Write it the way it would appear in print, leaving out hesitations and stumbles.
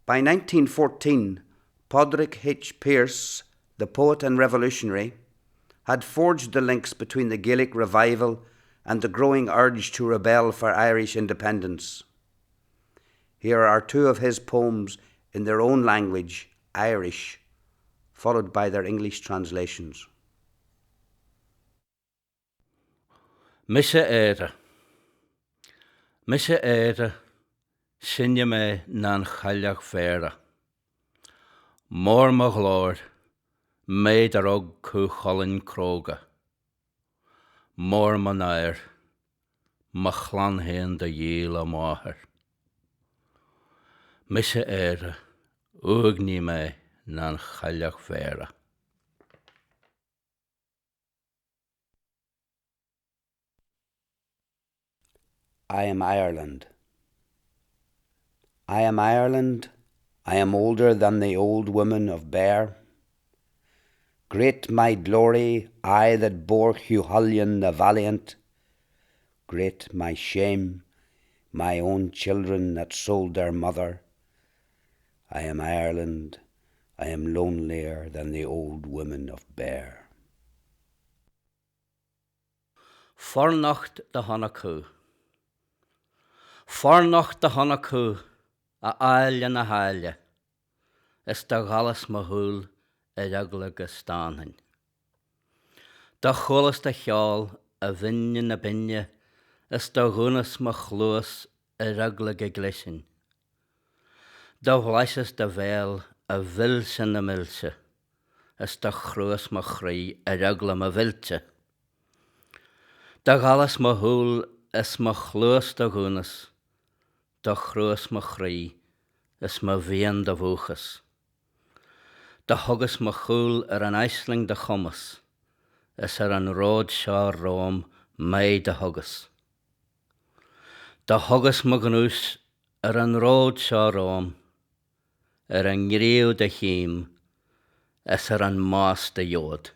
By 1914, Padraig H. Pearse, the poet and revolutionary, had forged the links between the Gaelic revival and the growing urge to rebel for Irish independence. Here are two of his poems in their own language, Irish, followed by their English translations. Mise Éire. Mise Éire, sine mé ná an chailleach bhéara. Mór mo ghlóir, mé do rug Cú Chulainn cróga. Mór mo náir, mo chlann féin do dhíol a máthair. Mise Éire, uaigní mé ná an chailleach bhéara. I am Ireland. I am Ireland, I am older than the old woman of Bear. Great my glory, I that bore Cuchulainn the valiant. Great my shame, my own children that sold their mother. I am Ireland, I am lonelier than the old woman of Bear. Fornocht do chonac thú. Fornocht do chonac thú, a áille na háille, Is do dhallas mo shúil ar eagla go stánfainn. Do chualas do cheol, a bhinne na binne, Is do dhúnas mo chluas ar eagla go gcloisfinn. Do bhlaiseas do bhéal, a mhilse na milse, Is do chruas mo chroí ar eagla mo mhillte. Do dhallas mo shúil is mo chluas do dhúnas, Do chruas mo chroí is mo mhian do mhúchas. Do thugas mo chúl ar an aisling do chumas, Is ar an ród seo romham m'aghaidh do thugas. Do thugas mo ghnúis ar an ród seo romham, Ar an ngríobh do chím is ar an mbás do gheobhad.